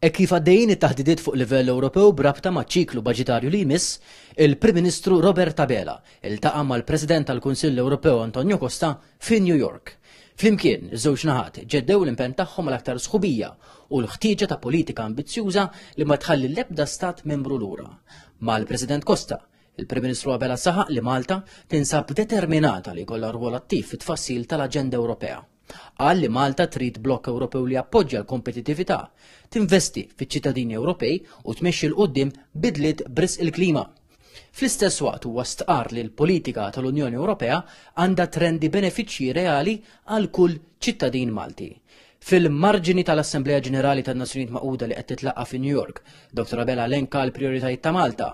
Hekk kif għaddejjin it-taħdidiet fuq livell Ewropew b'rabta maċ-ċiklu baġitarju li jmiss, il-Prim Ministru Robert Abela iltaqa' mal-President tal-Kunsill Ewropew Antonio Costa fi New York. Flimkien, iż-żewġ naħat ġeddew l-impenn tagħhom għal aktar sħubija u l-ħtieġa ta' politika ambizzjuża li ma tħalli l-ebda stat membru lura. Mal-President Costa, il-Prim Ministru Abela saħaq li Malta tinsab determinata li jkollha rwol attiv fit-tfassil tal-aġenda Ewropea. Qal li Malta trid blokk Ewropew li jappoġġja l-kompetittività, tinvesti fiċ-ċittadini Ewropej u tmexxi 'l quddiem bidliet b'risq il-klima. Fl-istess waqt huwa stqarr li l-politika tal-Unjoni Ewropea għandha trendi benefiċċji reali għal kull ċittadin Malti. Fil-marġini tal-Assemblea Ġenerali tan-Nazzjonijiet Magħquda li qed titlaqqa' fi New York, Dr. Abela elenka l-prijoritajiet ta' Malta.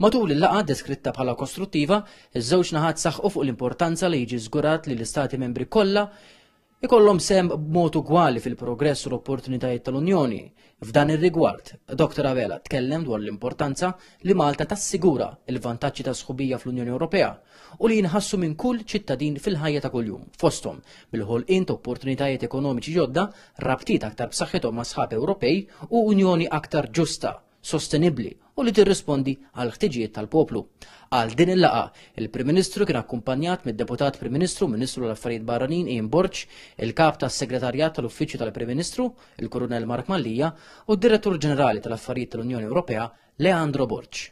Matul il-laqgħa deskritta bħala kostruttiva, iż-żewġ naħat saħqu fuq l-importanza li jiġi żgurat li l-istati membri kollha ikollhom sehem b'mod ugwali fil-progress u l-opportunitajiet tal-Unjoni. F'dan ir-rigward, Dr. Abela tkellem dwar l-importanza li Malta tassigura l-vantaġġi ta' sħubija fl-Unjoni Ewropea u li jinħassu minn kull ċittadin fil-ħajja ta' kuljum, fosthom bil-ħolqien ta' opportunitajiet ekonomiċi ġodda, rabtiet aktar b'saħħithom ma' sħab Ewropej u Unjoni aktar ġusta sostenibbli u li tirrispondi għal ħtiġijiet tal-poplu. Għal din il-laqgħa, il-Prim Ministru kien akkumpanjat mid-Deputat Prim Ministru Ministru l-Affarijiet Barranin Ian Borg, il-Kap tas-Segretarjat tal-Uffiċċju tal-Prim Ministru, il-Kurunell Mark Mallia, u d-Direttur Ġenerali tal-Affarijiet tal-Unjoni Ewropea, Leandro Borg.